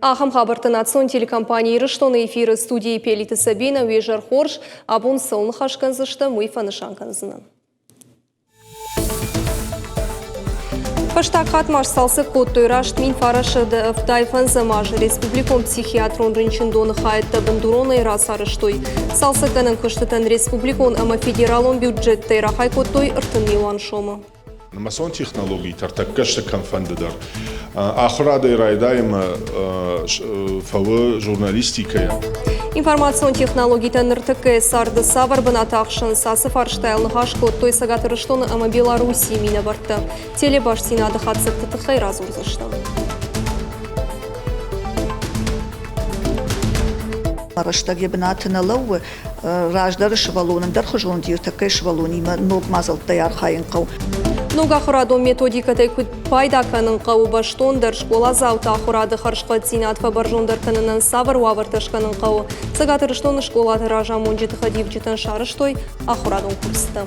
Ахӕм хабӕрттӕ национ телекомпани Ирыстоны эфиры студийы Пелиты Сабинӕ уе зӕр хорз. Абон цӕуыл ныхас кӕндзыстӕм, уый фӕнысан кӕндзынӕн. Фӕстаг хатт ма сцалцӕг кодтой раст 1975 азы республикон психиатрон рынчындоны хайӕдтӕ бындуронӕй рацарӕзтой. Цалцӕггӕнӕн куыстытӕн республикон ӕмӕ федералон бюджеттӕй рахай кодтой 30 милуан сомы. Нымӕцон технологитӕ ӕртӕккӕ сты кӕмфӕнды дӕр. Ахуырадӕй райдайӕмӕ фӕуы журналистикӕйӕ. Информацион технологитӕ ныртӕккӕйы царды цавӕр бынат ахсынц, ацы фарстайыл ныхас кодтой Цӕгат Ирыстоны ӕмӕ Белоруссийы минӕвӕрттӕ. Телебастдзинады хатдзӕгты тыххӕй радзурдзыстӕм. Рӕстӕг йӕ бынаты нӕ лӕууы. Раздӕры сывӕллон ӕндӕрхуызон ныртӕккӕйы сывӕллонимӕ ног мадзӕлттӕй архайын хъӕуы. Ног ахуырадон методикӕтӕй куыд пайда кӕнын хъӕуы бӕстондӕр, скъоладзауты ахуырады хӕрзхъӕддзинад фӕбӕрзонддӕр кӕнынӕн цавӕр уавӕртӕ скӕнын хъӕуы, Цӕгат Ирыстоны скъолаты разамонджыты хӕдивджытӕн сарӕзтой ахуырадон курсытӕ.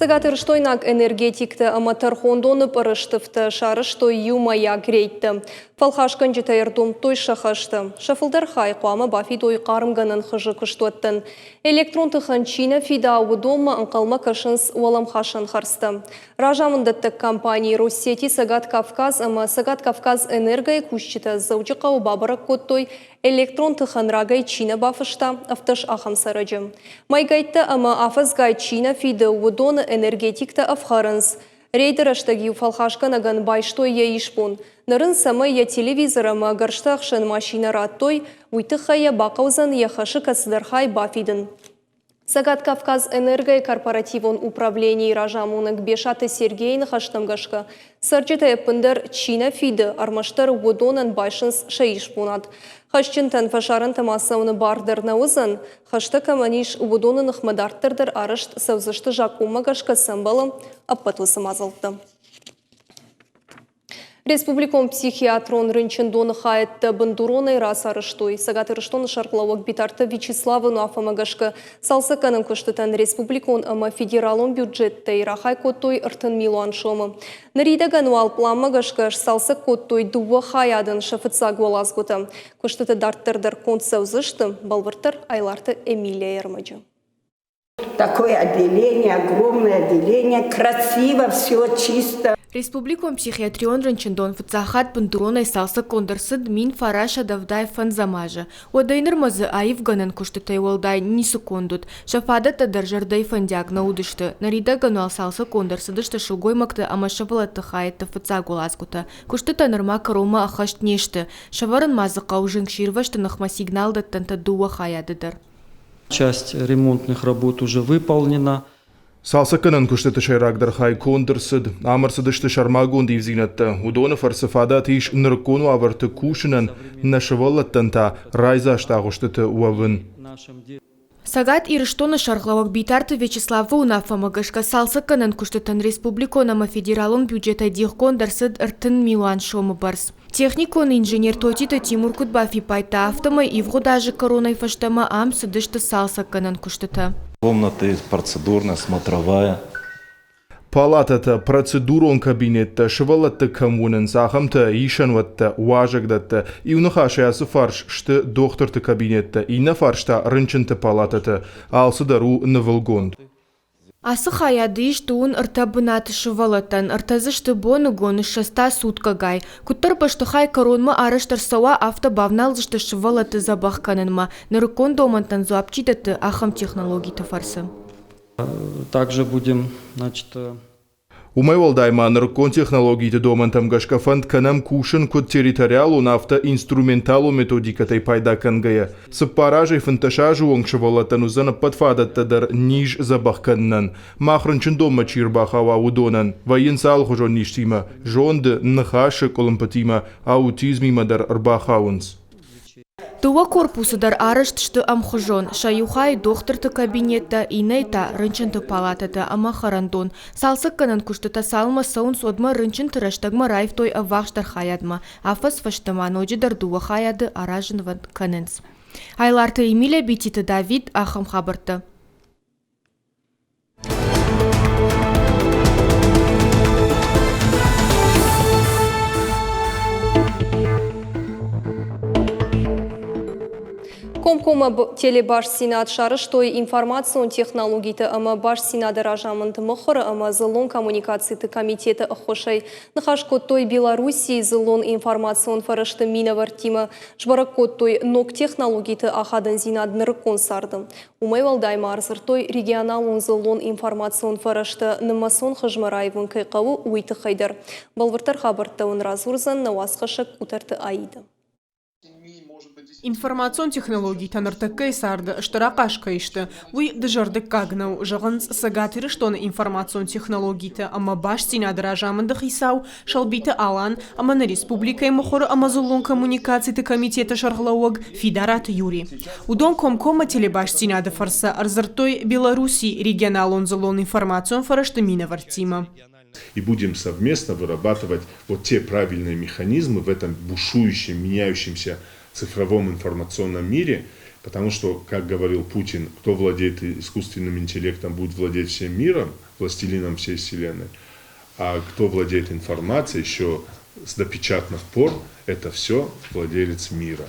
Цӕгатирыстойнаг энергетиктӕ ӕмӕ тӕрхондоны пъырыстыфтӕ сарӕзтой иумӕйаг рейдтӕ. Фӕлхасгӕнджытӕ ӕрдомдтой сӕ хӕстӕ. Сӕ фылдӕр хай хъуамӕ бафидой хъармгӕнӕн хызы куыстуӕттӕн. Электрон тыхӕн чи нӕ фида, уыдонмӕ ӕнхъӕлмӕ кӕсынц уӕлӕмхасӕн хӕрдзтӕ. Разамындӕттӕг компани Россети Цӕгат Кавказ ӕмӕ Цӕгат Кавказ Энерго-йы кусджытӕ Дзӕуджыхъӕуы бабӕрӕг кодтой, электрон тыхӕн рагӕй чи нӕ бафыста, ӕвддӕс ахӕм цӕрӕджы. Мӕйгӕйттӕ ӕмӕ афӕдзгай чи нӕ фиды, уыдоны энергетиктӕ ӕфхӕрынц. Рейды рӕстӕг-иу фӕлхасгӕнӕгӕн байстой йӕ исбон. Ныр ын цӕмӕй йӕ телевизор ӕмӕ гӕрзты ӕхсӕн машинӕ радтой, уый тыххӕй йӕ бахъӕудзӕн йӕ хӕсы кӕцыдӕр хай бафидын. Цӕгат Кавказ Энергойы корпоративон управленийы разамонӕг Бесаты Сергейы ныхӕстӕм гӕсгӕ, цӕрджытӕй ӕппындӕр чи нӕ фиды, ӕрмӕстдӕр уыдонӕн байсынц сӕ исбонад. Хӕсджынтӕн фӕсарӕнтӕм ацӕуыны бар дӕр нӕ уыдзӕн, Хӕстӕ кӕмӕн ис, уыдоны ныхмӕ дарддӕр дӕр арӕзт цӕудзысты закъонмӕ гӕсгӕ цы ӕмбӕлы, ӕппӕт уыцы мадзӕлттӕ. Республикон психиатрон рынчындоны хайӕдтӕ бындуронӕй рацарӕзтой. Цӕгат Ирыстоны сӕргълӕууӕг Битарты Вячеславы уынаффӕмӕ гӕсгӕ цалцӕггӕнӕн куыстытӕн республикон ӕмӕ федералон бюджеттӕй рахай кодтой 30 милуан сомы. Ныридӕгӕн уал пъланмӕ гӕсгӕ сцалцӕг кодтой дыууӕ хайадӕн сӕ фыццаг уӕладзгуытӕ. Куыстыты дарддӕр дӕр конд цӕудзысты, бӕлвырддӕр Айларты Эмилияйы ӕрмӕджы. Такое отделение, огромное отделение, красиво все, чисто. Республикон психиатрион рынчындон фыццаг хатт бындуронӕй цалцӕггонд ӕрцыд 1985 азы. Уӕдӕй нырмӕ дзы аивгӕнӕн куыстытӕй уӕлдай ницы конд уыд. Сӕ фадӕттӕ дӕр зӕрдӕйы фӕндиаг нӕ уыдысты. Ныридӕгӕн уал цалцӕггонд ӕрцыдысты сылгоймӕгты ӕмӕ сывӕллӕтты хайӕдты фыццаг уӕладзгуытӕ. Куыстытӕ нырма кӕронмӕ ӕххӕст не сты. Сӕвӕрын ма дзы хъӕуы зынгсирвӕзты ныхмӕ сигналдӕттӕнтӕ дыууӕ хайады дӕр. Часть ремонтных работ уже выполнена. Цалцӕггӕнӕн куыстыты сӕйрагдӕр хай конд ӕрцыд. Ам ӕрцыдысты сӕрмагонд ивдзинӕдтӕ. Уыдоны фӕрцы фадат ис нырыккон уавӕрты кусынӕн, нӕ сывӕллӕттӕн та райдзаст агъуыстыты уӕвын. Цӕгат Ирыстоны сӕргълӕууӕг Битарты Вячеславы уынаффӕмӕ гӕсгӕ цалцӕггӕнӕн куыстытӕн республикон ӕмӕ федералон бюджетӕй дихгонд ӕрцыд 30 милуан сомы бӕрц. Техникон инженер Тотиты Тимур куыд бафиппайдта, афтӕмӕй ивгъуыд азы кӕронӕй фӕстӕмӕ ам цыдысты цалцӕггӕнӕн куыстытӕ. Комната есть процедурная, смотровая. Палатӕтӕ, процедурон кабинеттӕ, сывӕллӕтты кӕм уынынц, ахӕмтӕ, исӕнуӕттӕ, уазӕгдӕттӕ. Иу ныхасӕй ацы фарс сты дохтырты кабинеттӕ, иннӕ фарс та рынчынты палатӕтӕ. Алцыдӕр у нывылгонд. Ацы хайады ис дыууын ӕртӕ бынаты сывӕллӕттӕн, ӕртӕ дзы сты боныгон, ссӕдз та суткӕгай. Куыддӕр бӕстыхай кӕронмӕ арӕзт ӕрцӕуа, афтӕ бавналдзысты сывӕллӕтты дзӕбӕх кӕнынмӕ, нырыккон домӕнтӕн дзуапп чи дӕтты, ахӕм технологиты фӕрцы. Также будем, значит, Уымӕй уӕлдай ма нырыккон технологиты домӕнтӕм гӕсгӕ фӕнд кӕнӕм кусын куыд территориалон, афтӕ инструменталон методикӕтӕй пайда кӕнгӕйӕ. Цыппар азӕй 15 азы онг сывӕллӕттӕн уыдзӕн ӕппӕт фадӕттӕ дӕр низ дзӕбӕх кӕнынӕн. Мах рынчындонмӕ чи ӕрбахауа, уыдонӕн вӕййынц алыхуызон низтимӕ, зонды, ныхасы къуылымпытимӕ, аутизмимӕ дӕр ӕрбахауынц. Дыууӕ корпусы дӕр арӕзт сты ӕмхуызон. Сӕ иу хайы дохтырты кабинеттӕ, иннӕйы та рынчынты палатӕтӕ ӕмӕ хӕрӕндон. Цалцӕггӕнӕн куыстытӕ цалынмӕ цӕуынц, уӕдмӕ рынчынты рӕстӕгмӕ раивтой ӕввахсдӕр хайадмӕ. Афӕдз фӕстӕмӕ ноджыдӕр дыууӕ хайады аразынвӕнд кӕнынц. Айларты Эмилия, Бититы Давид, ахӕм хабӕрттӕ. Комкоммӕ телебастдзинад сарӕзтой информацион технологиты ӕмӕ бастдзинады разамынд мыхуыры ӕмӕ дзыллон коммуникациты комитеты ӕххуысӕй. Ныхас кодтой Белоруссийы дзыллон информацион фӕрӕзты минӕвӕрттимӕ. Сбӕрӕг кодтой ног технологиты ахадындзинад нырыккон царды. Уымӕй уӕлдай ма ӕрдзырдтой регионалон дзыллон информацион фӕрӕзтӕ нымӕцон хызмӕ раивын кӕй хъӕуы, уый тыххӕй дӕр. Бӕлвырддӕр хабӕрттӕ уын радзурдзӕн нӕ уацхӕссӕг Къутӕрты Аидӕ. Информацион технологитӕ ныртӕккӕйы царды стыр ахъаз кӕй сты, уый дызӕрдыггаг нӕу, зӕгъынц Цӕгат Ирыстоны информацион технологиты ӕмӕ бастдзинады разамынды хицау Сӕлбиты Алан ӕмӕ нӕ республикӕйы мыхуыры ӕмӕ дзыллон коммуникациты комитеты сӕргълӕууӕг Фидараты Юри. Уыдон комкоммӕ телебастдзинады фӕрцы ӕрдзырдтой Белоруссийы регионалон дзыллон информацион фӕрӕзты минӕвӕрттимӕ. И будем совместно вырабатывать вот те правильные механизмы в этом бушующем, меняющемся цифровом информационном мире, потому что, как говорил Путин, кто владеет искусственным интеллектом, будет владеть всем миром, властелином всей Вселенной. А кто владеет информацией еще с допечатных пор, это все владелец мира.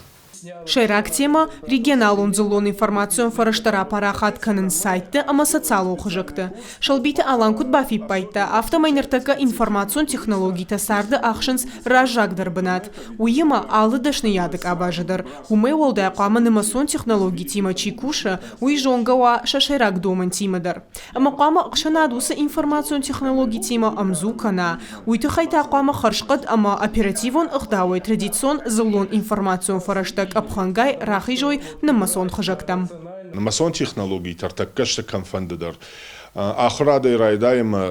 Сӕйраг темӕ – регионалон дзыллон информацион фӕрӕзтӕ рапарахат кӕнын сайтты ӕмӕ социалон хызӕгты. Сӕлбиты Алан куыд бафиппайдта, афтӕмӕй ныртӕккӕ информацион технологитӕ царды ахсынц раззагдӕр бынат. Уыимӕ алы дӕсныйады къабазы дӕр. Уымӕй уӕлдай хъуамӕ нымӕцон технологитимӕ чи кусы, уый зонгӕ уа сӕ сӕйраг домӕнтимӕ дӕр. Ӕмӕ хъуамӕ ӕхсӕнад уыцы информацион технологитимӕ ӕмдзу кӕна. Уый тыххӕй та хъуамӕ хӕрзхъӕд ӕмӕ оперативон ӕгъдауӕй традицион дзыллон информацион фӕрӕзтӕ къӕпхӕнгай рахизой нымӕцон хызӕгтӕм. Нымӕцон технологитӕ ӕртӕккӕ сты кӕмфӕнды дӕр. Ахуырадӕй райдайӕмӕ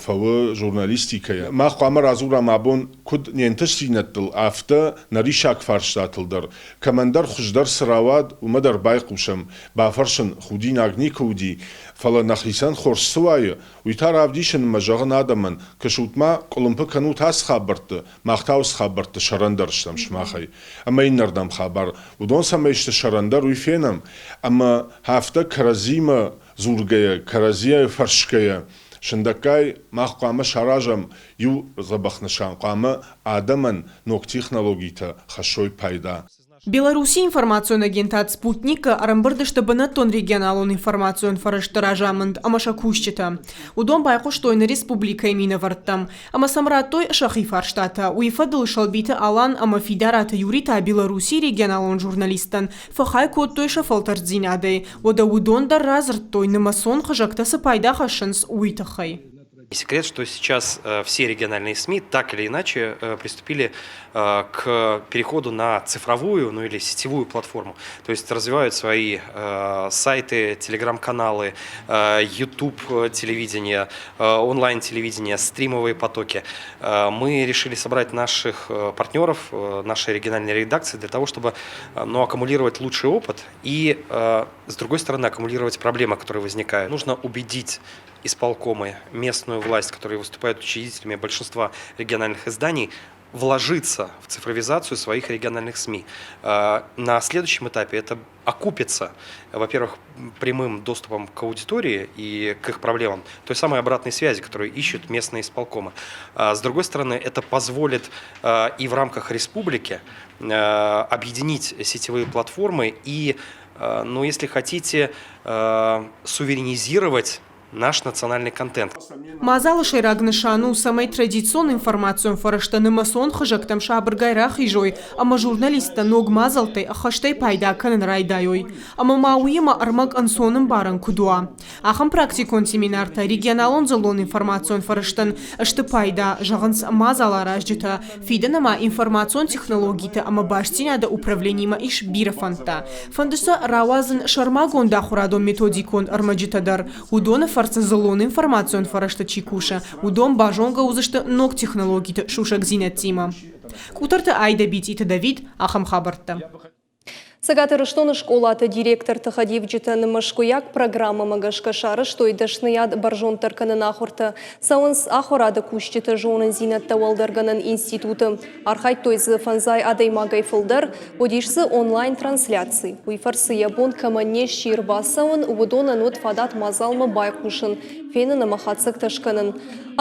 фӕуы журналистикӕйӕ. Мах хъуамӕ радзурӕм абон куыд не нтыстдзинӕдтыл, афтӕ нӕ риссаг фарстатыл дӕр. Кӕмӕндӕр хуыздӕр цы рауад, уымӕ дӕр байхъусӕм, бафӕрсын худинаг никуы уыди, фӕлӕ нӕхицӕн хорз цы уайы, Уый та равдисынмӕ зӕгъын адӕмӕн, кӕсут-ма, къуылымпы кӕнут ацы хабӕртты, мах та уыцы хабӕртты сӕрӕндӕр стӕм сымахӕй. Ӕмӕ иннӕрдӕм хабар, уыдон цӕмӕй сты сӕрӕндӕр, уый фенӕм, ӕмӕ афтӕ кӕрӕдзимӕ дзургӕйӕ, кӕрӕдзийӕ фӕрсгӕйӕ, сындӕггай мах хъуамӕ саразӕм иу дзӕбӕх нысан, хъуамӕ адӕмӕн ног технологитӕ хӕссой пайда. Белоруссийы информацион агентад «Спутник»-ы ӕрӕмбырд сты бынӕттон регионалон информацион фӕрӕзты разамынд ӕмӕ сӕ кусджытӕ. Уыдон байхъуыстой нӕ республикӕйы минӕвӕрттӕм ӕмӕ сӕм радтой сӕхи фарстатӕ. Уый фӕдыл Сӕлбиты Алан ӕмӕ Фидараты Юри та Белоруссийы регионалон журналисттӕн фӕхай кодтой сӕ фӕлтӕрддзинадӕй. Уӕдӕ уыдон дӕр радзырдтой, нымӕцон хызӕгтӕ цы пайда хӕссынц, уый тыххӕй. Не секрет, что сейчас все региональные СМИ так или иначе приступили к переходу на цифровую, ну или сетевую платформу. То есть развивают свои сайты, телеграм-каналы, YouTube телевидение, онлайн-телевидение, стримовые потоки. Мы решили собрать наших партнеров, нашей региональной редакции для того, чтобы ну, аккумулировать лучший опыт и, с другой стороны, аккумулировать проблемы, которые возникают. Нужно убедить исполкомы, местную власть, которые выступают учредителями большинства региональных изданий, вложиться в цифровизацию своих региональных СМИ. На следующем этапе это окупится, во-первых, прямым доступом к аудитории и к их проблемам, той самой обратной связи, которую ищут местные исполкомы. С другой стороны, это позволит и в рамках республики объединить сетевые платформы и, ну, если хотите, суверенизировать наш национальный контент. Мадзалы сӕйраг нысан у, цӕмӕй традицион информацион фӕрӕзтӕ нымӕцон хызӕгтӕм сабыргай рахизой ӕмӕ журналисттӕ ног мадзӕлттӕй ӕххӕстӕй пайда кӕнын райдайой. Ӕмӕ ма уыимӕ ӕрмӕг ӕнцонӕмбарӕн куыд уа. Ахӕм практикон семинартӕ регионалон дзыллон информацион фӕрӕзтӕн сты пайда, зӕгъынц мадзаларазджытӕ. Фидӕны ма информацион технологиты ӕмӕ бастдзинады управленимӕ ис бирӕ фӕндтӕ. Фӕнды сӕ рауадзын сӕрмагонд ахуырадон методикон ӕрмӕджытӕ дӕр. Уыдоны фӕрцы дзыллон информацион фӕрӕзты чи кусы, уыдон базонгӕ уыдзысты ног технологиты сусӕгдзинӕдтимӕ. Къутӕрты Айдӕ Битъиты Давид, ахӕм хабӕрттӕ. Цӕгат Ирыстоны скъолаты директорты хӕдивджытӕн мӕскуыйаг программӕмӕ гӕсгӕ сарӕзтой дӕсныйад бӕрзонддӕр кӕнын ахуыртӕ. Цӕуынц ахуырады кусджыты зонындзинӕдтӕ уӕлдӕргӕнӕн институты. Архайдтой дзы фӕндзай адӕймагӕй фылдӕр. Уыдис дзы онлайн-трансляци. Уый фӕрцы йӕ бон кӕмӕн не сси ӕрбацӕуын, уыдонӕн уыд фадат мадзалмӕ байхъусын, фенын ӕмӕ хатдзӕгтӕ скӕнын.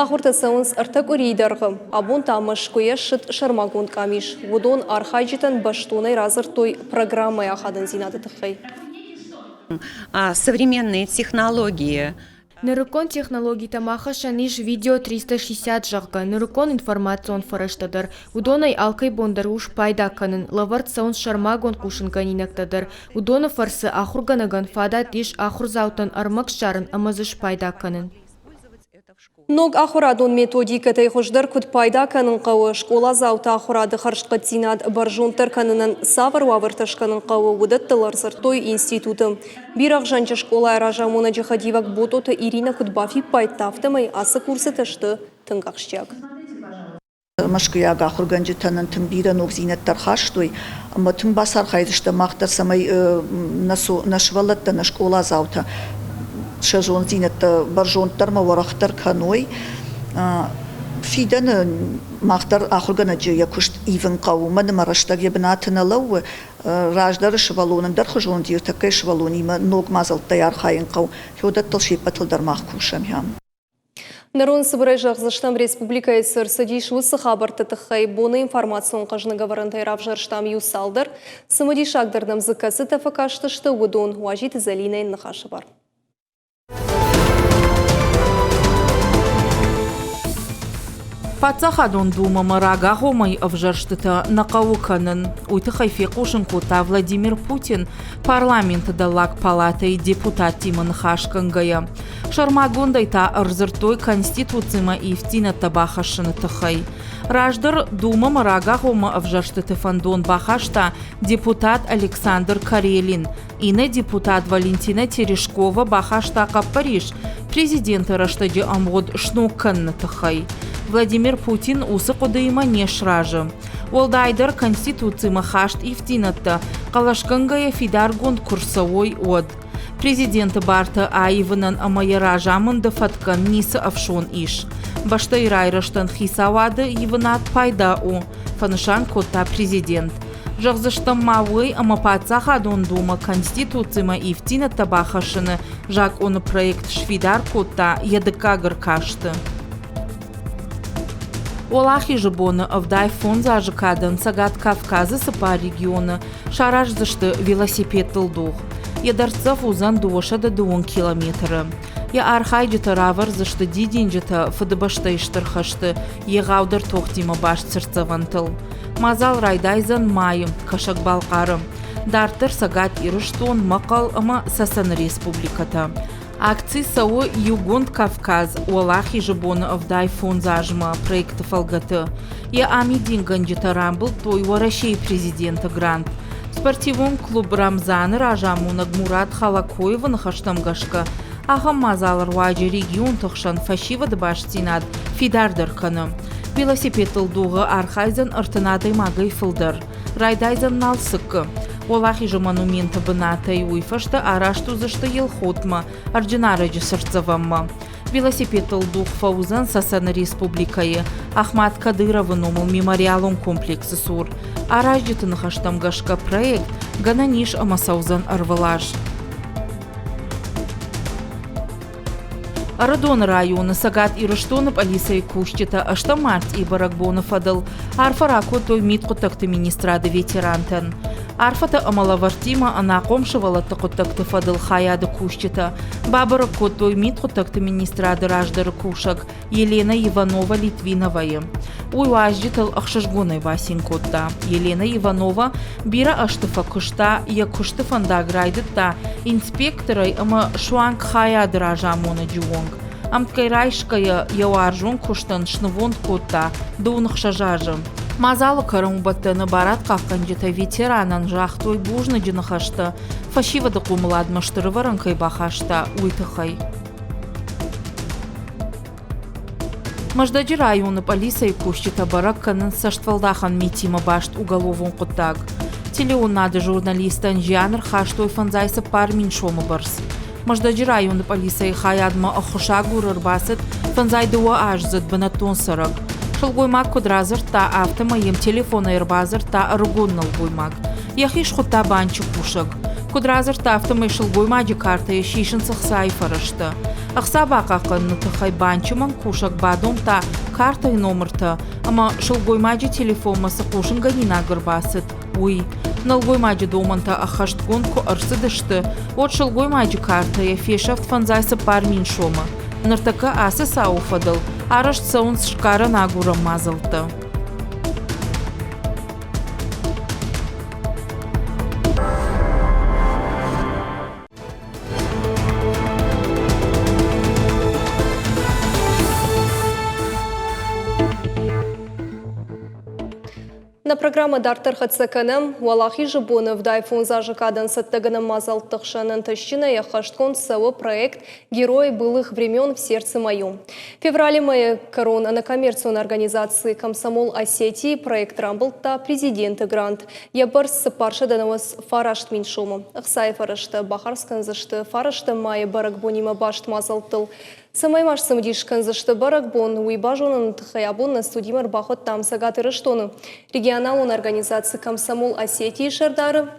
Ахуыртӕ цӕуынц ӕртӕ къуырийы дӕргъы. Абон та Мӕскуыйӕ ссыд сӕрмагонд къамис. Уыдон архайджытӕн бӕстонӕй радзырдтой программӕйы ахадындзинады тыххӕй. Современные технологии Нырыккон технологитӕм ахӕссӕн ис видео 360, зӕгъгӕ, нырыккон информацион фӕрӕзтӕ дӕр. Уыдонӕй алкӕй бон дӕр у спайда кӕнын, лӕвӕрд цӕуынц сӕрмагонд хъусынгӕнинӕгтӕ дӕр. Уыдоны фӕрцы ахуыргӕнӕгӕн фадат ис ахуырдзаутӕн ӕрмӕг ссарын ӕмӕ дзы спайда кӕнын. Ног ахуырадон методикӕтӕй хуыздӕр куыд пайда кӕнын хъӕуы, скъоладзауты ахуырады хӕрзхъӕддзинад бӕрзонддӕр кӕнынӕн цавӕр уавӕртӕ скӕнын хъӕуы, уыдӕттыл ӕрдзырдтой институты. Бирӕгъзӕнджы скъолайы разамонӕджы хӕдивӕг Ботъоты Иринӕ куыд бафиппайдта, афтӕмӕй ацы курсытӕ сты тынг ахсджиаг. Мӕскуыйаг ахуыргӕнджытӕ нын тынг бирӕ ногдзинӕдтӕ ӕрхастой ӕмӕ тынг бацархайдзыстӕм мах дӕр, цӕмӕй нӕ сывӕллӕттӕ, нӕ скъоладзаутӕ сӕ зонддзинӕдтӕ бӕрзонддӕрмӕ уӕрӕхдӕр кӕной. Фидӕны мах дӕр ахуыргӕнӕджы йӕ куыст ивын хъӕуы, уымӕн ӕмӕ рӕстӕг йӕ бынаты нӕ лӕууы. Раздӕры сывӕллон ӕндӕрхуызон ныртӕккӕйы сывӕллонимӕ ног мадзӕлттӕй архайын хъӕуы. Уыдӕттыл се ппӕтыл дӕр мах кусӕм. Нырон цыбырӕй зӕгъдзыстӕм, республикӕйы цы ӕрцыдис, уыцы хабӕртты тыххӕй боны информацион хъӕзныгӕвӕрӕнтӕй равзӕрстам иу цалдӕр. Цымыдисагдӕр нӕм дзы кӕцытӕ фӕкастысты, уыдон Уазиты Зӕлинӕйы ныхасы бар. Паддзахадон Думӕмӕ рагагъоммӕ ӕвзӕрстытӕ нӕ хъӕуы кӕнын. Уый тыххӕй фехъусын кодта Владимир Путин парламенты дӕллаг палатӕйы депутаттимӕ ныхасгӕнгӕйӕ. Сӕрмагондӕй та ӕрдзырдтой Конституцимӕ ивддзинӕдтӕ бахӕссыны тыххӕй. Раздӕр Думӕмӕ рагагъоммӕ ӕвзӕрстыты фӕндон бахаста депутат Александр Карелин. Иннӕ депутат Валентина Терешкова бахаста хъӕппӕрис президенты рӕстӕджы ӕмгъуыд сног кӕныны тыххӕй. Владимир Путин уыцы хъуыдыимӕ не сразы. Уӕлдайдӕр Конституцимӕ хаст ивддзинӕдтӕ хъӕлӕсгӕнгӕйӕ фидаргонд куы рцӕуой, уӕд. Президенты бартӕ аивынӕн ӕмӕ йӕ разамынды фӕткӕн ницы ӕфсон ис. Бӕстӕйы райрӕзтӕн хицауады ивынад пайда у, фӕнысан кодта президент. Зӕгъдзыстӕм ма уый, ӕмӕ Паддзахадон Думӕ Конституцимӕ ивддзинӕдтӕ бахӕссыны закъоны проект сфидар кодта йӕ дыккаг ӕркасты. Уӕлахизы боны 75 азы кадӕн Цӕгат Кавказы цыппар регионы сараздзысты велосипедтыл дугъ. Йӕ дӕрддзӕф уыдзӕн 202 километры. Йӕ архайджытӕ равӕрдзысты дидинджытӕ Фыдыбӕстӕйы Стыр хӕсты егъаудӕр тохтимӕ баст цыртдзӕвӕнтыл. Мадзал райдайдзӕн майы Кӕсӕг-Балхъары. Дарддӕр Цӕгат Ирыстон, Мӕхъӕл ӕмӕ Цӕцӕны республикӕтӕ. Акци цӕуы Иугонд Кавказ Уӕлахизы боны 75 азмӕ проекты фӕлгӕты. Йӕ амидингӕнджытӕ рамбылдтой Уӕрӕсейы президенты грант. Спортивон клуб «Рамзан»-ы разамонӕг Мурат Халакоевы ныхӕстӕм гӕсгӕ, ахӕм мадзалы руаджы регионты хсӕн фӕсивӕды бастдзинад фидардӕр кӕны. Велосипедтыл дугъы архайдзӕн 30 адӕймагӕй фылдӕр. Райдайдзӕн Налцыккы. Уӕлахизы монументы бынатӕй уый фӕстӕ арӕзт уыдзысты Елхотмӕ, Ӕрджынарӕджы цыртдзӕвӕнмӕ. Велосипедтыл дугъ фӕуыдзӕн Цӕцӕны республикӕйы Ахмат Кадыровы номыл мемориалон комплексы цур. Аразджыты ныхӕстӕм гӕсгӕ проект гӕнӕн ис ӕмӕ цӕудзӕн ӕрвылаз. Ӕрыдоны районы Цӕгат Ирыстоны пъӕлицӕйы кусджытӕ ӕстӕм мартъийы бӕрӕгбоны фӕдыл арфӕ ракодтой мидхъуыддӕгты министрады ветерантӕн. Арфӕтӕ ӕмӕ лӕвӕрттимӕ ӕнахъом сывӕллӕтты хъуыддӕгты фӕдыл хайады кусджытӕ бабӕрӕг кодтой мидхъуыддӕгты министрады раздӕры кусӕг Елена Иванова-Литвиновайы. Уый уазджытыл ӕхсызгонӕй бацин кодта. Елена Иванова бирӕ ӕзты фӕкуыста, йӕ куысты фӕндаг райдыдта инспекторӕй ӕмӕ суанг хайады разамонӕджы онг. Ӕмткӕй райсгӕйӕ йӕ уарзон куыстӕн снывонд кодта дыууын ӕхсӕз азы. Мадзалы кӕронбӕттӕны барадхъахъхъӕнджытӕ ветеранӕн загътой бузныджы ныхӕстӕ, фӕсивӕды хъомыладмӕ стыр ӕвӕрӕн кӕй бахаста, уый тыххӕй. Мӕздӕджы районы пъӕлицӕйы кусджытӕ бӕрӕг кӕнынц цӕстфӕлдахӕн митимӕ баст уголовон хъуыддаг. Телеуынынады журналисттӕн зиан ӕрхастой 54 мин сомы бӕрц. Мӕздӕджы районы пъӕлицӕйы хайадмӕ ӕххуысагур ӕрбацыд 52 аздзыд бынӕттон цӕрӕг. Сылгоймаг куыд радзырдта, афтӕмӕй йӕм телефонӕй ӕрбадзырдта ӕрыгон нӕлгоймаг. Йӕхи схуыдта банчы кусӕг. Куыд радзырдта, афтӕмӕй сылгоймаджы картӕйы сисынц ӕхцайы фӕрӕзтӕ. Ӕхца бахъахъхъӕныны тыххӕй банчы мӕнгкусӕг бадомдта картӕйы номыртӕ ӕмӕ сылгоймаджы телефонмӕ цы хъусынгӕнинаг ӕрбацыд, уый. Нӕлгоймаджы домӕнтӕ ӕххӕстгонд куы ӕрцыдысты, уӕд сылгоймаджы картӕйӕ фесӕфт 54 мин сомы. Ныртӕккӕ ацы цауы фӕдыл арӕзт цӕуынц сгарӕн-агурӕн мадзӕлттӕ. Нӕ программӕ дарддӕр хӕццӕ кӕнӕм. Уӕлахизы боны 75 азы кадӕн цӕттӕгӕнӕн мадзӕлтты хсӕн ӕнтыстджынӕй ӕххӕстгонд цӕуы проект «Герои былых времен в сердце моем». Февралы мӕйы кӕрон ӕнӕкоммерцион организаци «Комсомол Осетии» проект рамбылдта президенты грант. Йӕ бӕрц 499 мин сомы. Ӕхцайы фӕрӕзтӕ бахардз кӕндзысты фарӕстӕм майы бӕрӕгбонимӕ баст мадзӕлттыл. Цӕмӕй ма сцымыдис кӕндзысты бӕрӕгбон, уый базоныны тыххӕй абон нӕ студимӕ ӕрбахуыдтам Цӕгат Ирыстоны регионалон организаци «Комсомол Осетии» сӕрдары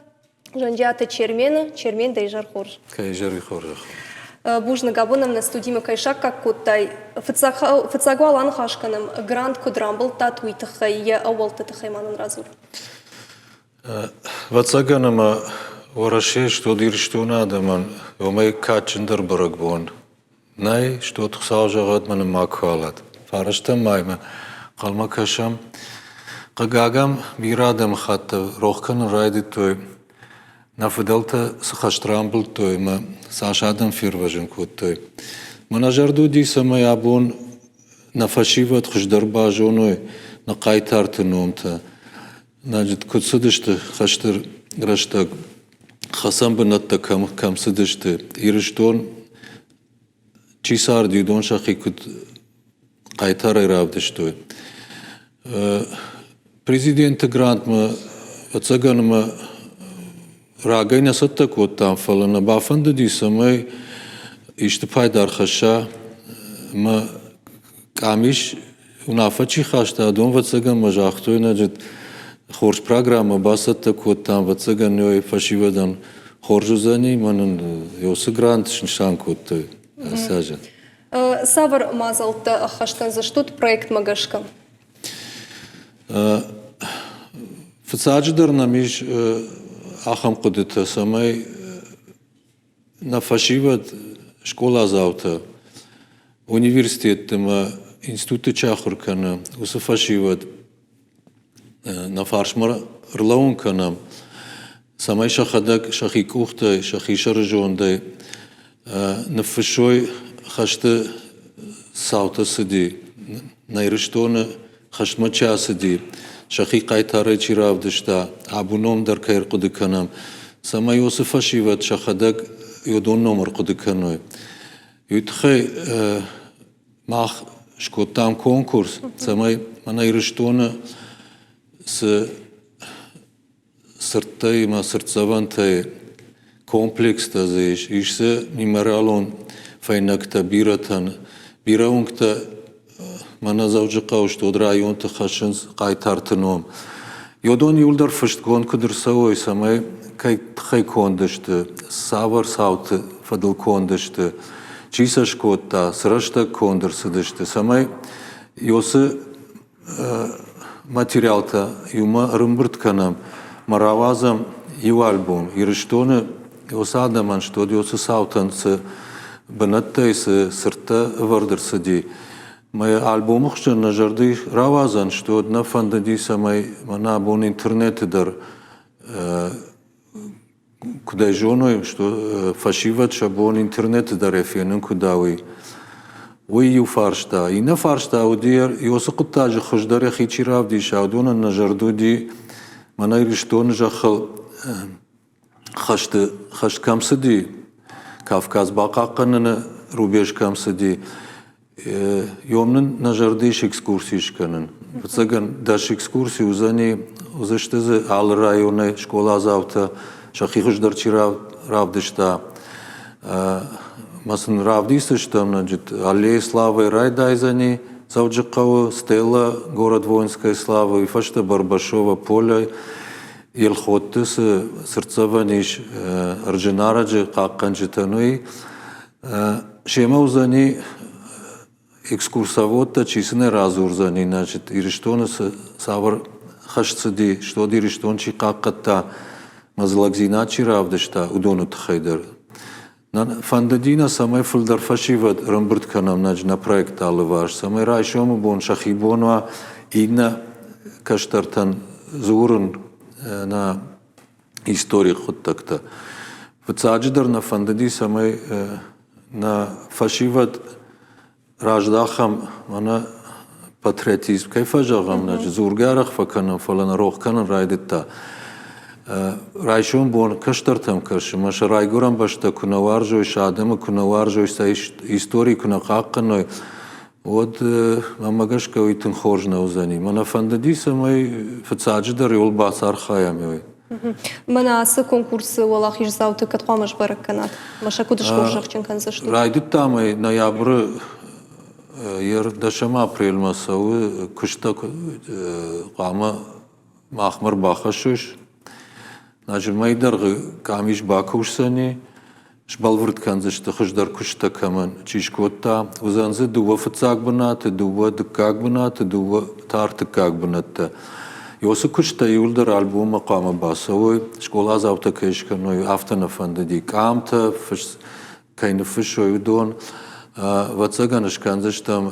Зӕнджиаты Чермены. Чермен, дӕ изӕр хорз. Кӕй изӕр хорзӕх. Бузныг, абон нӕм нӕ студимӕ кӕй саккаг кодтай. Фыццаг уал аныхас кӕнӕм, грант куыд рамбылдтат, уый тыххӕй, йӕ ӕууӕлтты тыххӕй ма нын радзур. Ӕвӕццӕгӕн ӕмӕ Уӕрӕсейы стод Ирыстоны адӕмӕн уымӕй кадджындӕр бӕрӕгбон нӕй, стод Хуыцау зӕгъӕд мӕ нын макуы алӕд. Фарӕстӕм маймӕ хъӕлмӕ кӕсӕм. Хъыгагӕн, бирӕ адӕмыхаттӕ рох кӕнын райдыдтой, нӕ фыдӕлтӕ цы хӕст рамбылдтой ӕмӕ цас адӕм фервӕзын кодтой. Мӕнӕ зӕрды уыди, цӕмӕй абон нӕ фӕсивӕд хуыздӕр базоной нӕ хъайтарты номтӕ, Значит, куыд цыдысты хӕсты рӕстӕг, хӕцӕн бынӕттӕ кӕм, кӕм цыдысты, Ирыстон чи царди, уыдон сӕхи куыд хъайтарӕй равдыстой. Президенты грантмӕ ӕцӕгӕн ӕмӕ рагӕй нӕ цӕттӕ кодтам, фӕлӕ нӕ бафӕндыди, цӕмӕй исты пайда ӕрхӕсса ӕмӕ къамис уынаффӕ чи хаста, уыдон, ӕвӕццӕгӕн, мӕ загътой, значит, хорз программӕ бацӕттӕ кодтам, ӕвӕццӕгӕн, фӕсивӕдӕн хорз уыдзӕни, мӕ нын уыцы грант снысан кодтой ацы азы. Цавӕр мадзӕлттӕ ӕххӕст кӕндзыстут проектмӕ гӕсгӕ? Фыццаджыдӕр нӕм ис ахӕм хъуыдытӕ, цӕмӕй нӕ фӕсивӕд, скъоладзаутӕ, университетты ӕмӕ институтты чи ахуыр кӕны, уыцы фӕсивӕд нӕ фарсмӕ ӕрлӕууын кӕнӕм, цӕмӕй сӕхӕдӕг сӕхи къухтӕй, сӕхи сӕрызондӕй ныффыссой хӕсты цаутӕ цыди, нӕ Ирыстоны хӕстмӕ чи ацыди, сӕхи хъайтарӕй чи равдыста, абон ном дӕр кӕй ӕрхъуыды кӕнӕм, цӕмӕй уыцы фӕсивӕд сӕхӕдӕг уыдон ном ӕрхъуыды кӕной. Уый тыххӕй мах скодтам конкурс, цӕмӕй мӕнӕ Ирыстоны цы цырттӕ ӕмӕ цыртдзӕвӕнтӕй комплекстӕ дзы ис, ис дзы мемориалон фӕйнӕгтӕ бирӕтӕн. Бирӕ уынгтӕ мӕнӕ Дзӕуджыхъӕуы сты, уӕд районты хӕссынц хъайтарты ном. Уыдон иуылдӕр фыстгонд куыд ӕрцӕуой, цӕмӕй кӕй тыххӕй конд сты, цавӕр цауты фӕдыл конд сты, чи сӕ скодта, цы рӕстӕг конд ӕрцыдысты, цӕмӕй уыцы материалтӕ иумӕ ӕрымбырд кӕнӕм ӕмӕ рауадзӕм иу альбом. Ирыстоны уыцы адӕмӕн сты, уыцы цаутӕн цы бынӕттӕй цы цырттӕ ӕвӕрд ӕрцыди. Мӕ альбомы хуызӕн нӕ зӕрды рауадзӕн сты, уӕд нӕ фӕндыди, цӕмӕй мӕнӕ абон интернеты дӕр куыд ӕй зоной, что фӕсивӕд сӕ бон интернеты дӕр фенын куыд уый. Уый иу фарста. Иннӕ фарста уыди, уыцы хъуыддаджы хуыздӕр йӕхи чи равдиса, уыдонӕн нӕ зӕрды уыди, мӕнӕ Ирыстоны зӕххыл хӕсты хӕст кӕм цыди, Кавказ бахъахъхъӕныны рубеж кӕм цыди, Йом нын нӕ зӕрды ис экскурси скӕнын. Фыццагӕн 10 экскурси уыдзӕни, уыдзысты дзы алы районӕй скъоладзаутӕ, сӕхи хуыздӕр чи равдыста. Мӕ сын равдисдзыстӕм, значит, Аллея славы райдайдзӕни Дзӕуджыхъӕуы, Стелла, город воинской славы, уый фӕстӕ Барбашова поле, Елхотты цы цыртдзӕвӕн ис Ӕрджынарӕджы хъахъхъӕнджытӕн, уый. Семӕ уыдзӕни экскурсоводтӕ, чи сын ӕй радзурдзӕни, значит, Ирыстоны цы цавӕр хӕст цыди, стод Ирыстон чи хъахъхъӕдта, мӕ чи равдыста, уыдоны тыххӕй дӕр. Фӕндыди нӕ, цӕмӕй фылдӕр фӕсивӕд ӕрӕмбырд кӕнӕм нӕ проекты алыварс, цӕмӕй райсомы бон сӕхи бон уа иннӕ кӕстӕртӕн дзурын нӕ историйы хъуыддӕгтӕ. Фыццаджыдӕр нӕ фӕндыди, цӕмӕй нӕ фӕсивӕд раздахӕм мӕнӕ патриотизм кӕй фӕзӕгъӕм, нӕ дзургӕ арӕх фӕкӕнӕм, фӕлӕ нӕ рох кӕнын райдыдта. Райсом бон кӕстӕртӕм кӕсы, мӕ сӕ райгуырӕн бӕстӕ куы нӕ уарзой, сӕ адӕмы куы нӕ уарзой, сӕ истори куы нӕ хъахъхъӕной, уӕд мӕнмӕ гӕсгӕ уый тынг хорз нӕ уыдзӕни. Мӕнӕ фӕндыди, цӕмӕй фыццаджыдӕр иуыл бацархайӕм уый. Мӕнӕ ацы конкурсы уӕлахиздзауты кӕд хъуамӕ сбӕрӕг кӕнат? Мӕ сӕ куыд схорзӕхджын кӕндзыстут? Райдыдтам ӕй ноябры йе 10 апрельмӕ цӕуы куыстӕ хъуамӕ махмӕ ӕрбахӕссой. Значит, мӕй дӕргъы къамис бакусдзӕни, сбӕлвырд кӕндзысты хуыздӕр куысттӕ кӕмӕн чи скодта. Уыдзӕн дзы дыууӕ фыццаг бынаты, дыууӕ дыккаг бынаты, дыууӕ та ӕртыккаг бынӕттӕ. Уыцы куысттӕ иуылдӕр альбоммӕ хъуамӕ бацӕуой, скъоладзаутӕ кӕй скӕной, афтӕ нӕ фӕндыди. Къамтӕ, кӕй ныффыссой, уыдон. Ӕвӕццӕгӕн, скӕндзыстӕм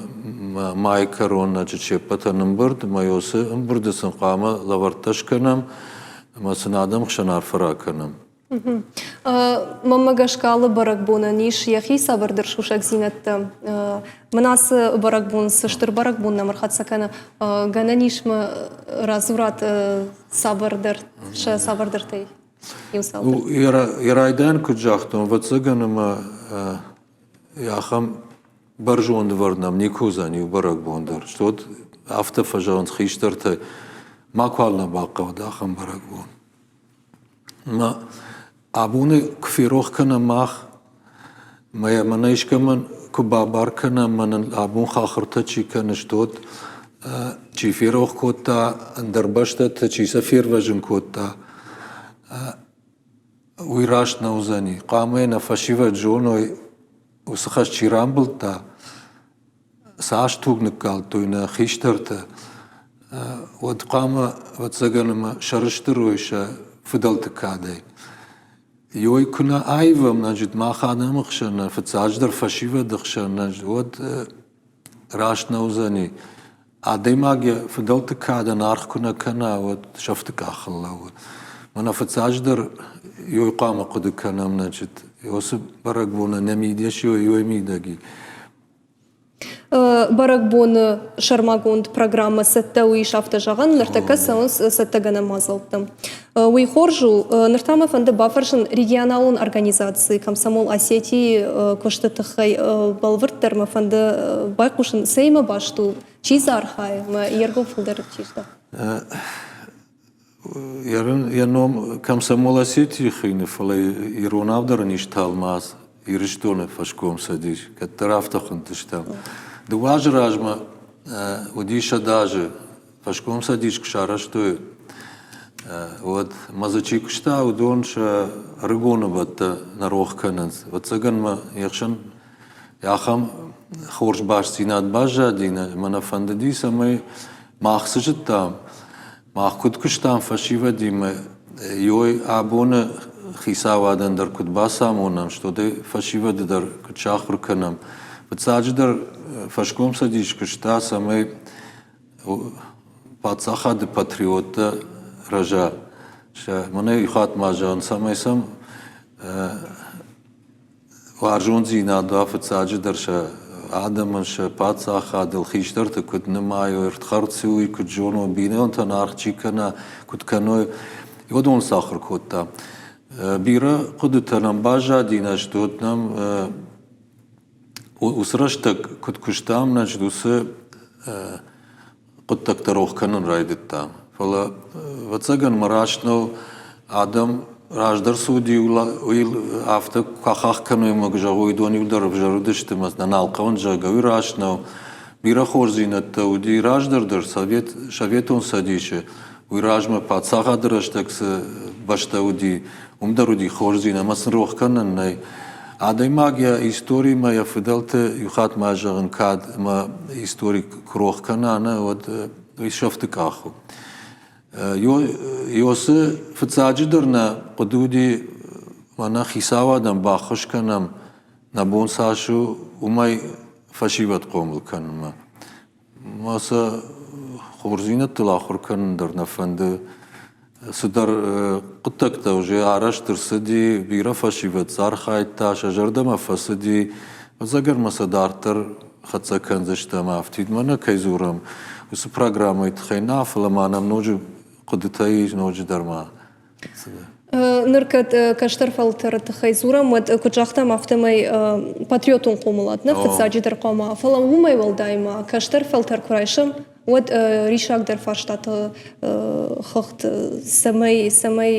майы кӕрон се ппӕтӕн ӕмбырд, ӕмӕ уыцы ӕмбырды сын хъуамӕ лӕвӕрттӕ скӕнӕм ӕмӕ сын адӕм хсӕн арфӕ ракӕнӕм. Мӕнмӕ гӕсгӕ алы бӕрӕгбонӕн ис йӕхи цавӕрдӕр сусӕгдзинӕдтӕ. Мӕн ацы бӕрӕгбон цы стыр бӕрӕгбон нӕм ӕрхӕццӕ кӕны, гӕнӕн ис мӕ радзурат цавӕрдӕр сӕ цавӕрдӕртӕй иу цалдӕр. Йӕ райдайӕн куыд загътон, ӕвӕццӕгӕн ӕмӕ ахӕм бӕрзонд ӕвӕрд нӕм никуы уыдзӕн иу бӕрӕгбон дӕр. Стод афтӕ фӕзӕгъынц хистӕртӕ, макуал нӕ бахъӕуӕд ахӕм бӕрӕгбон. Мӕ абоны куы ферох кӕнӕм мах, мӕ мӕнӕ искӕмӕн куы бабар кӕнӕм, мӕнӕн абон хахуыртӕ чи кӕны, стод чи ферох кодта, ӕндӕр бӕстӕты чи сӕ фервӕзын кодта, уый раст нӕ уыдзӕни. Хъуамӕ нӕ фӕсивӕд зоной, уыцы хӕс чи рамбылдта, цас туг ныккалдтой нӕ хистӕртӕ, уӕд хъуамӕ, ӕвӕццӕгӕн, ӕмӕ сӕрыстыр уой сӕ фыдӕлты кадӕй. Ёй куы нӕ аивӕм, значит, мах адӕмы хсӕн, нӕ фыццаджыдӕр фӕсивӕды хсӕн, уӕд раст нӕ уыдзӕни. Адӕймаг йӕ фыдӕлты кадӕн аргъ куы нӕ кӕна, уӕд сӕфты къахыл лӕууы. Мӕнӕ фыццаджыдӕр ёй хъуамӕ хъуыды кӕнӕм, значит, уыцы бӕрӕгбонӕн нӕ мидӕс ёй мидӕг и. Бӕрӕгбоны сӕрмагонд программӕ цӕттӕ у ис афтӕ зӕгъӕн, ныртӕккӕ цӕуынц цӕттӕгӕнӕн мадзӕлттӕ. Уый хорз у. Ныр та мӕ фӕнды бафӕрсын регионалон организаци Комсомол Осетии куысты тыххӕй бӕлвырддӕр мӕ фӕнды байхъусын, цӕимӕ баст у, чи дзы архайы, мӕ йе ргом фылдӕр чи здахы? Йӕ ном Комсомол Осетии хуыйны, фӕлӕ иронау дӕр ын ис тӕлмац Ирыстоны фӕскомцӕдис, кӕддӕр афтӕ хуындыстӕм. Дыууӕ азы размӕ уыди 100 азы фӕскомцӕдис куы сарӕзтой, уӕд мӕ дзы чи куыста, уыдон сӕ ӕрыгоны бӕттӕ нӕ рох кӕнынц. Ӕвӕццӕгӕн мӕ йе хсӕн ахӕм хорз бастдзинад баззади, мӕ нӕ фӕндыди, цӕмӕй мах цы зыдтам, Мах куыд куыстам фӕсивӕдимӕ, ёй абоны хицауадӕн дӕр куыд бацамонӕм, стӕй фӕсивӕды дӕр куыд сахуыр кӕнӕм. Фыццаджыдӕр фӕскомцӕдис куыста, цӕмӕй паддзахады патриоттӕ рӕза. Мӕнӕ иу хатт ма зӕгъын, цӕмӕй сӕм Уарзондзинад уа фыццаджыдӕр сӕ адӕмӕн, сӕ паддзахадыл, хистӕрты куыд нымайой, ӕрдхӕрд цы уый куыд зоной, бинонтӕн аргъ чи кӕна, куыд кӕной, уыдон сахуыр кодта. Бирӕ хъуыдытӕ нӕм баззади, нӕ уӕд нӕм Уыцы рӕстӕг куыд куыстам, значит, уыцы хъуыддӕгтӕ рох кӕнын райдыдтам. Фӕлӕ, ӕвӕццӕгӕн, мӕ раст нӕу, адӕм раздӕр цы уыди, уый афтӕ куы ахахх кӕной ӕмӕ куы зӕгъой, уыдон иуылдӕр ӕвзӕр уыдысты ӕмӕ нӕ нал хъӕуынц, зӕгъгӕ, уый раст нӕу. Бирӕ хорздзинӕдтӕ уыди раздӕр дӕр Совет, Советон Цӕдисы, уый размӕ паддзахады рӕстӕг цы бӕстӕ уыди, уым дӕр уыди хорздзинад ӕмӕ сын рох кӕнӕн нӕй. Адӕймаг йӕ историмӕ, йӕ фыдӕлты иу хатт ма зӕгъын, кӕд ӕмӕ истори куы рох кӕна, нӕ, уӕд уый сӕфты къах у. Ёсы фыццаджыдӕр нӕ хъуыды уыди, мӕнӕ хицауадӕн баххуыс кӕнӕм, нӕ бон цас у, уымӕй фӕсивӕд хъомыл кӕнынмӕ. Мӕ сӕ хорздзинӕдтыл ахуыр кӕнын дӕр нӕ фӕнды. Цыдӕр хъуыддӕгтӕ уже арӕзт ӕрцыди, бирӕ фӕсивӕд дзы архайдта, сӕ зӕрдӕмӕ фӕцыди. Ӕцӕгӕр ма сӕ дарддӕр хӕццӕ кӕндзыстӕм афтидмӕ нӕ кӕй дзурӕм, уыцы программӕйы тыххӕй нӕ, фӕлӕ ма нӕм ноджы хъуыдытӕ ис, ноджыдӕр ма. Ныр кӕд кӕстӕр фӕлтӕры тыххӕй дзурӕм, уӕд куыд загътам, афтӕмӕй патриотон хъомылад нӕ фыццаджыдӕр хъуамӕ, фӕлӕ уымӕй уӕлдай ма кӕстӕр фӕлтӕр куы райсӕм, уӕд риссагдӕр фарстаты хыгъд цӕмӕй, цӕмӕй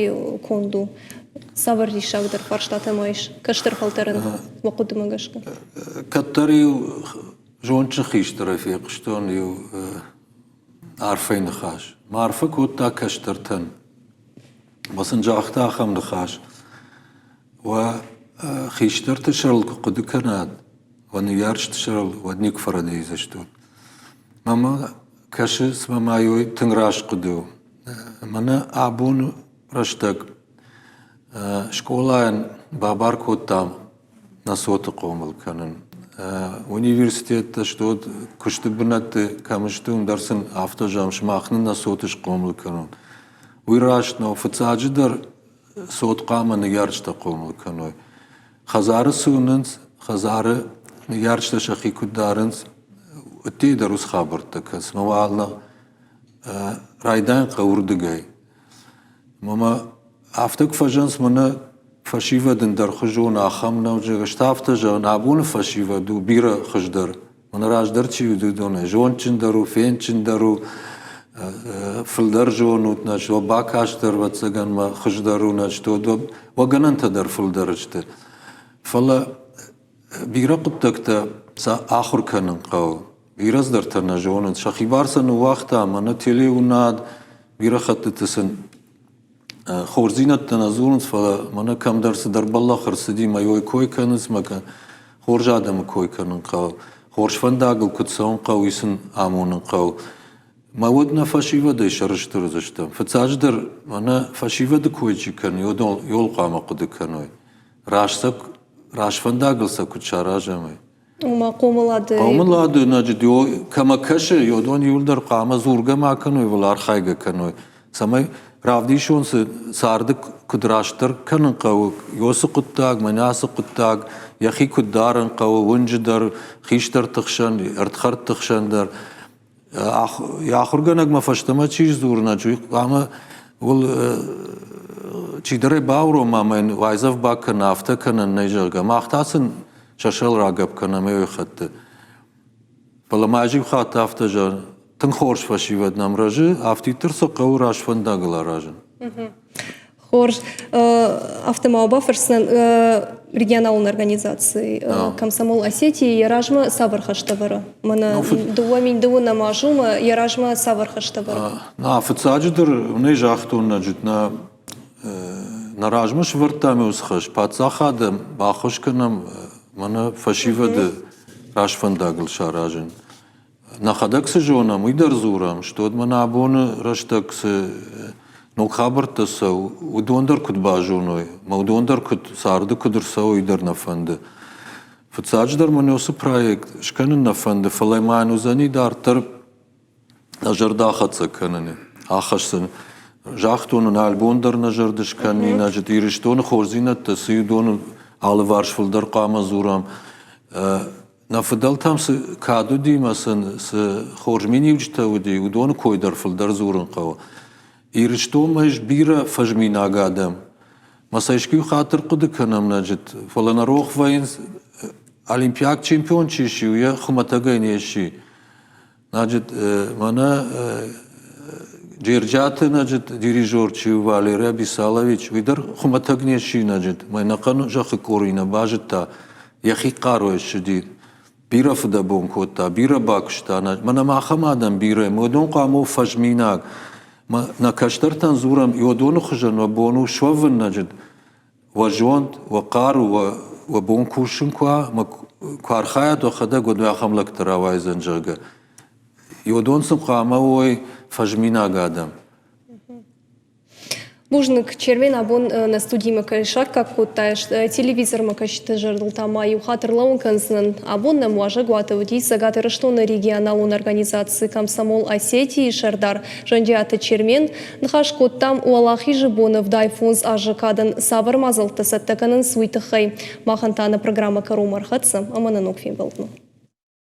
конд у? Цавӕр риссагдӕр фарстатӕ ма ис кӕстӕр фӕлтӕрӕн мӕ хъуыдымӕ гӕсгӕ? Кӕддӕр-иу зондджын хистӕрӕй фехъуыстон иу арфӕйы ныхас. Ма арфӕ кодта кӕстӕртӕн. Ӕмӕ сын загъта ахӕм ныхас: Уӕ хистӕрты сӕрыл куы хъуыды кӕнат, уӕ ныййарджыты сӕрыл, уӕд никуы фӕрӕдийдзыстут. Мӕнмӕ кӕсы, цыма ма уый тынг раст хъуыды у. Мӕнӕ абоны рӕстӕг скъолайӕн бабар кодтам нӕ цоты хъомыл кӕнын. Университеттӕ сты, уӕд куысты бынӕтты кӕм сты, уым дӕр сын афтӕ зӕгъӕм, сымах нын нӕ цоты схъомыл кӕнут. Уый раст нӕу. Фыццаджыдӕр цот хъуамӕ ныййарджытӕ хъомыл кӕной. Хӕдзары цы уынынц, хӕдзары ныййарджытӕ сӕхи куыд дарынц, ӕддейы дӕр уыцы хабӕрттӕ кӕнынц. Мӕ уал райдайын хъӕуы уырдыгӕй. Мӕ афтӕ куы фӕзӕгъынц, мӕнӕ фӕсивӕд ӕндӕрхуызон ахӕм нӕу, ӕз та афтӕ зӕгъын, абоны фӕсивӕд у бирӕ хуыздӕр. Мӕнӕ раздӕр чи уыд, уыдонӕй зондджындӕр у, фендджындӕр у, фылдӕр зонут, нӕ уӕ бакаст дӕр, ӕвӕццӕгӕн, мӕ хуыздӕр у, нӕ уӕ гӕнӕнтӕ дӕр фылдӕр сты. Фӕлӕ бирӕ хъуыддӕгтӕ сӕ ахуыр кӕнын хъӕуы. Бирӕ цыдӕртӕ нӕ зонынц. Сӕхи бар сӕ ныууагъта, мӕнӕ телеуынад, бирӕ хӕттыты сын хорздзинӕдтӕ нӕ дзурынц, фӕлӕ мӕнӕ кӕмдӕр цыдӕр бӕллӕх ӕрцыди, мӕ йой кой кӕнынц, мӕ хорз адӕмы кой кӕнын хъӕуы. Хорз фӕндагыл куыд цӕуын хъӕуы, уый сын амонын хъӕуы. Мӕ уӕд нӕ фӕсивӕдӕй сӕрыстыр уыдзыстӕм. Фыццаджыдӕр мӕнӕ фӕсивӕды кой чи кӕны, уыдон хъуамӕ хъуыды кӕной. Раст сӕ раст фӕндагыл сӕ куыд саразӕм, уый. Ома хъомылады... Хъомылады, значит, кӕмӕ кӕсы, уыдон иуылдӕр хъуамӕ дзургӕ ма кӕной, фӕлӕ архайгӕ кӕной. Цӕмӕй равдисон цы царды куыд растдӕр кӕнын хъӕуы, уыцы хъуыддаг, мӕнӕ ацы хъуыддаг, йӕхи куыд дарын хъӕуы уынджы дӕр, хистӕрты хсӕн, ӕрдхӕрдты хсӕн дӕр. Йӕ ахуыргӕнӕгмӕ фӕстӕмӕ чи сдзурына, уый хъуамӕ уыл чидӕр ӕй баурома ӕмӕ йын уайдзӕф бакӕна, афтӕ кӕнӕн нӕй, зӕгъгӕ. Мах та сын сӕ сӕл рагӕпп кӕнӕм ӕй хатты. Фӕлӕ ма ӕз иу хатт афтӕ зӕгъын, тынг хорз фӕсивӕд нӕм рӕзы, афтиддӕр сӕ хъӕуы раст фӕндагыл аразын. Хорз. Афтӕ ма бафӕрсдзынӕн регионалон организаци Комсомол Осетии йӕ размӕ цавӕр хӕстӕ вӕры? Мӕнӕ 2009 азы йӕ размӕ цавӕр хӕстӕ вӕры? На, фыццаджыдӕр нӕ загътон, значит, нӕ нӕ размӕ сӕвӕрдтам уыцы хӕс, паддзахады баххуыс кӕнӕм мӕнӕ фӕсивӕды раст фӕндагыл саразын. Нӕхӕдӕг цы зонӕм, уый дӕр дзурӕм, стӕй мӕнӕ абоны рӕстӕг цы ног хабӕрттӕ цӕуы, уыдон дӕр куыд базоной, мӕ уыдон дӕр куыд царды куыд ӕрцӕуой, уый дӕр нӕ фӕнды. Фыццаджыдӕр мӕн уыцы проект скӕнын нӕ фӕнды, фӕлӕ ма йын уыдзӕни дарддӕр нӕ зӕрдӕ ахӕццӕ кӕныны, ахӕссын. Загътон ын, альбом дӕр нӕ зӕрды скӕнин, значит, Ирыстоны хорздзинӕдтӕ цы уыдоны алыварс фылдӕр хъуамӕ дзурӕм. Нӕ фыдӕлтӕм цы кад уыди ӕмӕ сын цы хорз миниуджытӕ уыди, уыдоны кой дӕр фылдӕр дзурын хъӕуы. Ирыстонмӕ ис бирӕ фӕзминаг адӕм. Мӕ сӕ искуы хатыр хъуыды кӕнӕм, значит, фӕлӕ нӕ рох вӕййынц. Олимпиаг чемпион чи сси, уый хуымӕтӕгӕй не сси. Значит, мӕнӕ Джерджаты, значит, дирижер чи у Валерий Абисалович, уый дӕр хуымӕтӕг не сси, значит, мӕнӕхъӕн зӕххы къори нӕ базыдта, йӕхи хъаруйӕ ссыди. Бирӕ фыдӕбон кодта, бирӕ бакуыста. Мӕнӕ ма ахӕм адӕм бирӕ, уыдон хъуамӕ у фӕзминаг. Нӕ кӕстӕртӕн дзурӕм, уыдоны хуызӕн уӕ бон у суӕвын, значит, уӕ зонд, уӕ хъару, уӕ бон кусын куы уа, куы архайат уӕхӕдӕг, уӕд уӕ ахӕм лӕгтӕ рауайдзӕн, зӕгъгӕ. Уыдон сын хъуамӕ уой фӕзминаг адӕм. Бузныг, Чермен, абон нӕ студимӕ кӕй саккаг кодтай, телевизормӕ кӕсджыты зӕрдыл та ма иу хатт ӕрлӕууын кӕндзынӕн. Абон нӕм уазӕгуаты уыди Цӕгат Ирыстоны регионалон организаци «Комсомол Осетии» сӕрдар Зӕнджиаты Чермен. Ныхас кодтам, Уӕлахизы боны 75 азы кадӕн цавӕр мадзӕлттӕ цӕттӕ кӕнынц, уый тыххӕй. Махӕн та нӕ программӕ кӕронмӕ ӕрхӕццӕ ӕмӕ нӕ ног фембӕлдмӕ.